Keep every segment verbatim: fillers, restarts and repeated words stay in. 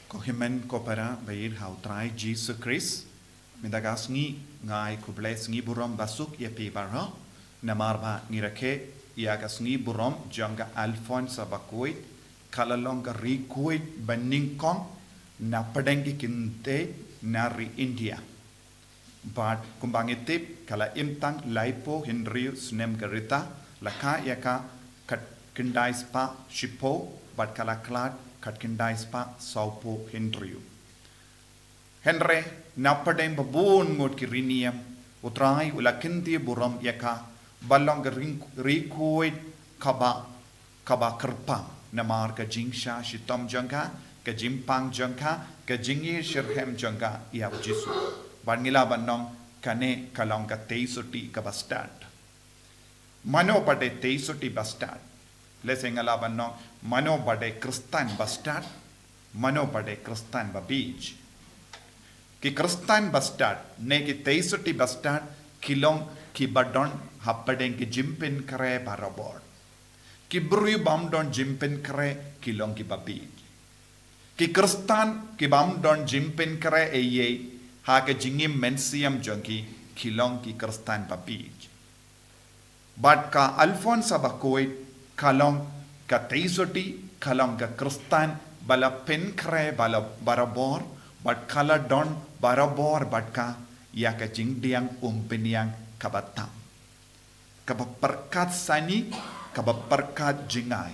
Ko hynmen ko para ba ïeit ha u Trai Jisu Khrist, mynta ka sngi nga ai khublei sngi burom basuk ïa phi baroh, namar ba ngi rakhe ïa ka sngi burom jong ka Alphonsa Bakhuid, ka la long ka ri khuid ba nyngkong na pdeng ki kynthei na ri India. Bad kumba ngi tip, ka la im tang laiphew hynriew snem ka rta, la kha ïa ka khatkhyndai spah shiphew, bad ka la khlad khatkhyndai spah sawphew hynriew. Hynrei, na pdeng ba bun ngut ki ri niam, u Trai u la kyntiew burom ïa ka, ba long ka ring-, ri khuid kaba, kaba kyrpang, namar ka jingsha shitom jong ka, ka jingpang jong ka, ka jingïasyrhem jong ka ïa u Jisu. Bad ngi lah ban ong kane ka long ka tei sotti kaba stad. Mano ba dei tei sotti ba stad? Lehse nga lah ban ong, mano ba dei Khristan ba stad? Mano ba dei Khristan ba bieit? Ki Khristan ba stad, ne ki tei sotti ba stad, ki long kiba don hapdeng ki jingpynkhreh barabor. Ki briew bym don jingpynkhreh, ki long kiba bieit. Ki Khristan, ki bym don jingpynkhreh ei ei, ha ka jingim mynsiem jong ki, ki long ki Khristan ba bieit. Bad ka Alphonsa Bakhuid, ka long ka tei sotti, ka long ka Khristan, ba la pynkhreh, ba la barabor, bad ka la don barabor, bad ka ïa ka jingdiang umphniang kaba tam. Kaba pyrkhat sani, kaba pyrkhat jngai.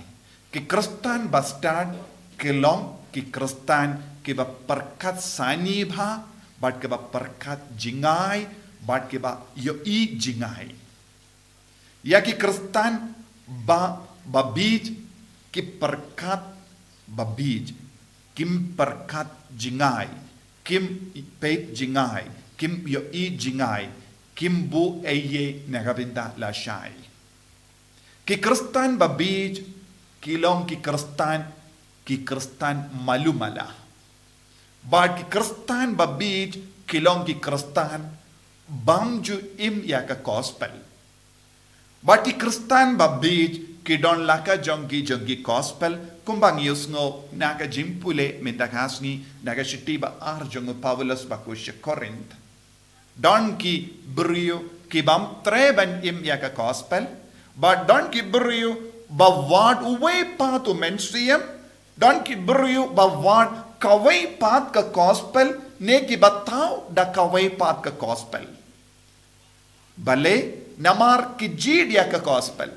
Ki Khristan ba stad, ki long, ki Khristan, kiba pyrkhat sani bha, bad kiba pyrkhat jngai, bad kiba ïohi jngai. Ïa ki Khristan ba, ba bieit, ki pyrkhat ba bieit, kim pyrkhat jngai, kim peit jngai, kim ïohi jngai, kim buh ei ei na ka bynta lashai. Ki Khristan ba bieit, ki long ki Khristan, ki Khristan malu mala. Bad ki Khristan ba bieit, ki long ki Khristan, bym ju im ïa ka gospel. Bad ki Khristan ba bieit, ki don la ka jong ki jong ki gospel, kumba ngi ïohsngew na ka jingpule mynta ka sngi, na ka shithi ba ar jong u Paulus ba khuid sha Korinth. Don ki briew, ki bym treh ban im ïa ka gospel, bad don ki briew, ba wad uwei pat u mynsiem, don ki briew, ba wad kawei pat ka gospel, ne kiba thaw da kawei pat ka gospel. Balei, namar ki jied ïa ka gospel.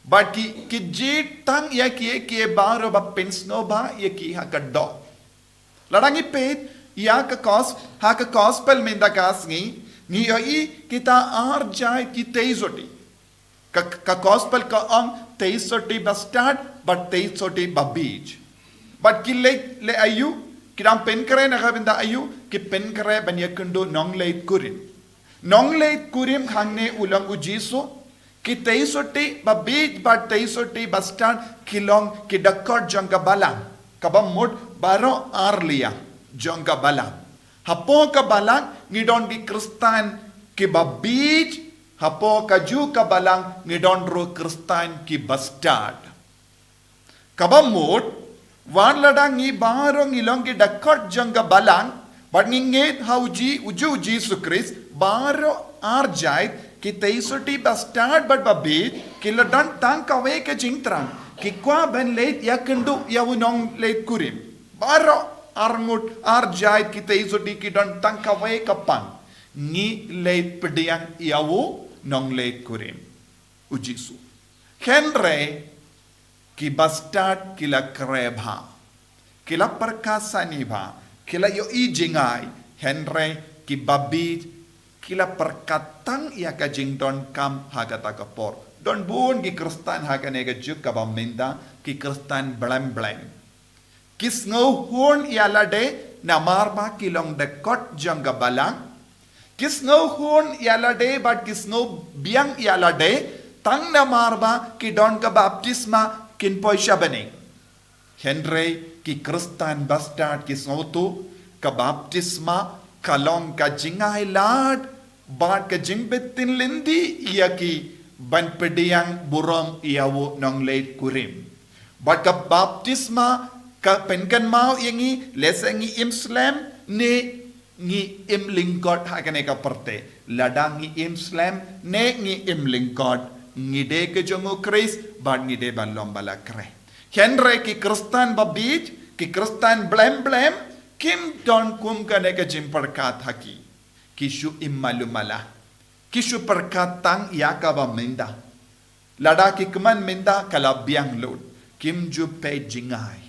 Bad ki, ki jied tang ïa ki, ki baroh ba pynsngewbha ïa ki ha ka doh. Lada ngi peit ïa ka gos-, ha ka gospel mynta ka sngi, ngi ïohi kita ar jait ki tei sotti. Ka, ka gospel ka ong tei sotti ba stad, bad tei sotti ba bieit. Bad ki leit leh aïu, ki dang pynkhreh na ka bynta aïu, ki pynkhreh ban ïakynduh nongleit kurim. Nongleit kurim hangne u long u Jisu, ki tei sotti ba bieit bad tei sotti ba stad ki long ki dkhot jong ka balang, kaba mut baroh ar liang jong ka balang. Hapoh ka balang ngi don ki Khristan kiba bieit, hapoh kajuh ka balang ngi don ruh Khristan kiba stad. Kaba mut, wat lada ngi baroh ngi long ki dkhot jong ka balang, bad ngi ngeit ha u Ji-, u Jisu Khrist, baroh ar jait, ki tei sotti ba stad bad ba bieit, ki la don tang kawei ka jingthrang, ki kwah ban leit ïakynduh ïa u nongleit kurim. Baroh ar ngut ar jait ki tei sotti ki don tang kawei ka pang, ngi leit pdiang ïa u nongleit kurim, u Jisu. Hynrei, kiba stad ki la khreh bha, ki la pyrkhat sani bha, ki la ïohi jngai, hynrei kiba bieit ki la pyrkhat tang ïa ka jingdonkam ha kata ka por. Don bun ki Khristan ha kane ka juk kaba mynta, ki Khristan blem blem. Ki sngewhun ïa lade namar ba ki long dkhot jong ka balang. Ki sngewhun ïa lade bad ki sngewbiang ïa lade tang namar ba ki don ka baptisma kin poi sha bneng. Hynrei ki Khristan ba stad ki sngewthuh ka baptisma ka long ka jingai lad bad ka jingbtin lynti ïa ki ban pdiang burom ïa u nongleit kurim. Bad ka baptisma Ka pynkynmaw ïa ngi, lehse ngi im slem, ne ngi im lyngkot ha kane ka pyrthei. Lada ngi im slem, ne ngi im lyngkot, ngi dei ka jong u Khrist, bad ngi dei ban long ba la khreh. Hynrei ki Khristan babiej, ki Khristan blem blem, kim don kum kane ka jingpyrkhat ha ki. Ki shu im malu mala. Ki shu pyrkhat tang ïa kaba mynta. Lada ki kmen mynta ka la biang lut. Kim ju peit jngai.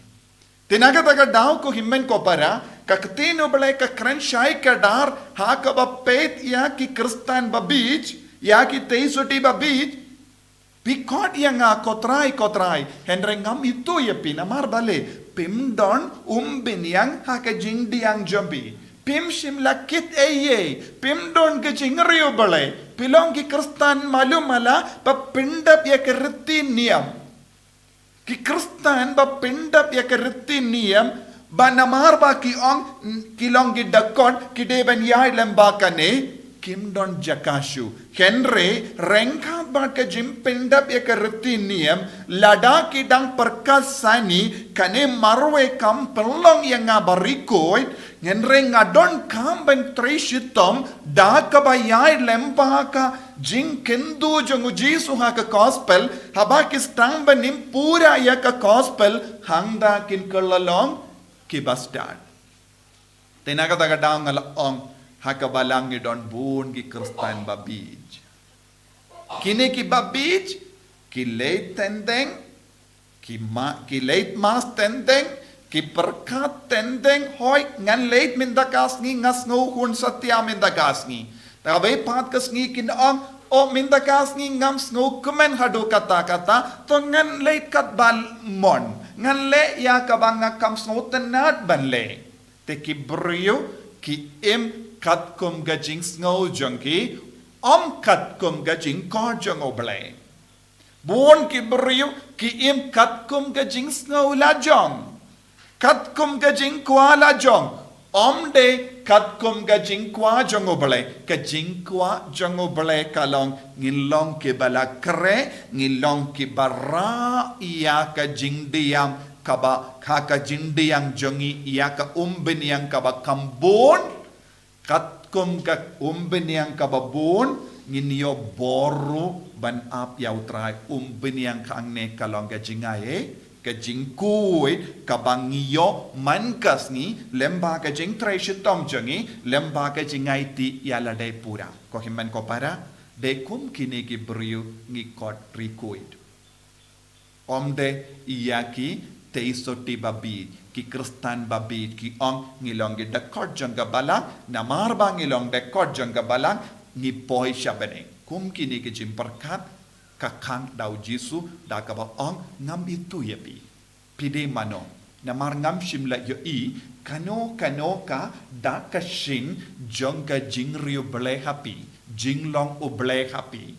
Te na kata ka daw ko hynmen ko para, ka ktien u Blei ka kren shai kdar, ha kaba peit ïa ki Khristan babiej, ïa ki tei sotti babiej, phi khot ïa nga ko Trai, ko Trai, hynrei ngam ithuh ïa phi namar balei, phim don umphniang ha ka jingdiang jong phi. Phim shym la kit ei ei, phim don ka jingriewblei, phi long ki Khristan malu mala, ba pyndap ïa ka riti niam. Ki Khristan ba pyndap ïa ka riti niam, ba namar ba ki ong, ki long ki dkhot, ki dei ban ïaid lem bad kane, kim don jaka shuh. Hynrei, ryngkat bad ka jingpyndap ïa ka riti niam, lada ki dang pyrkhat sani, kane marwei kam pynlong ïa nga ba ri khuid, hynrei nga donkam ban trei shitom, da kaba ïaid lem bad ka jingkyntu jong u Jisu ha ka gospel, haba ki sdang ban im pura ïa ka gospel, hangta kin kylla long ki bastad. Te na kata ka daw nga la ong, ha ka balang ngi don bun ki Khristan babiej. Kine ki babiej, ki leit teng teng, ki ma, ki leit mass teng teng, ki pyrkhat teng teng, hooid, ngan leit mynta ka sngi, nga sngew hun satia mynta ka sngi. Te kawei pat ka sngi kin ong, o mynta ka sngi ngam sngew kmen haduh katta katta, to ngan leit katba mon, ngan leh ïa kaba nga kam sngewtynnad ban leh. Te ki briew, ki im katkum ka jingsngew jong ki, ym katkum ka jingkhot jong u Blei. Bun ki briew, ki im katkum ka jingsngew lajong. Katkum ka jingkwah lajong. Ym dei katkum ka jingkwah jong u Blei. Ka jingkwah jong u Blei ka long, ngin long kiba la khreh, ngin long kiba rah ïa ka jingdiang kaba, ha ka jingdiang jong ngi ïa ka umphniang kaba kham bun, katkum ka umphniang kaba bun, ngin ïoh bor ruh ban ap ïa u Trai. Umphniang hangne ka long ka jingai, eh, ka jingkhuid, kaba ngi ïoh man ka sngi, lem bad ka jingtrei shitom jong ngi, lem bad ka jingaiti ïa lade pura. Ko hynmen ko para, dei kum kine ki briew ngi khot ri khuid. Ym dei ïa ki tei sotti babiej, ki Khristan babiej, ki ong ngi long ki dkhot jong ka balang, namar ba ngi long dkhot jong ka balang, ngi poi sha bneng. Kum kine ki jingpyrkhat, ka khang da u Jisu, da kaba ong ngam ithuh ïa phi. Phi dei mano, namar ngam shym la ïohi, kano kano ka dak ka shin jong ka jingriewblei ha phi, jinglong u Blei ha phi.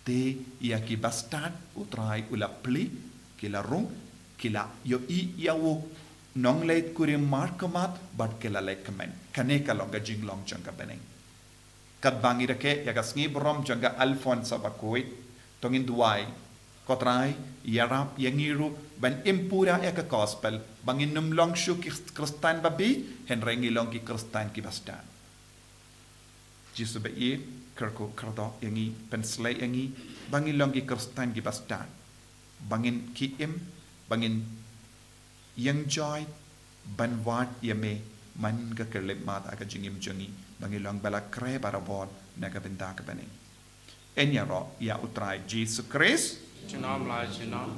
Te ïa ki bastad, u Trai u la plie, ki la rung, ki la ïohi ïa u nongleit kurim markhmat, bad ki la leit kmen. Kane ka long ka jinglong jong ka bneng. Katba ngi rakhe ïa ka sngi burom jong ka Alphonsus Bakhuid, to ngin duwai, ko Trai, ïarap ïa ngi ruh ban im pura ïa ka gospel, ba ngin ym long shuh ki Khristan babiej, hynrei ngi long ki Khristan ki bastad. Jisu ba ïeit, kyrkhu kyrdoh ïa ngi, pynshlei ïa ngi, ba ngin long ki Khristan ki bastad. Ba ngin ki im, ba ngin ïeng joi, ban wad ïa me, man ka khyllipmat ha ka jingim jong ngi, ba ngin long ba la khreh barabor, na ka bynta ka bneng. Yn ïaroh ïa u Trai Jisu Khrist. Junom la junom.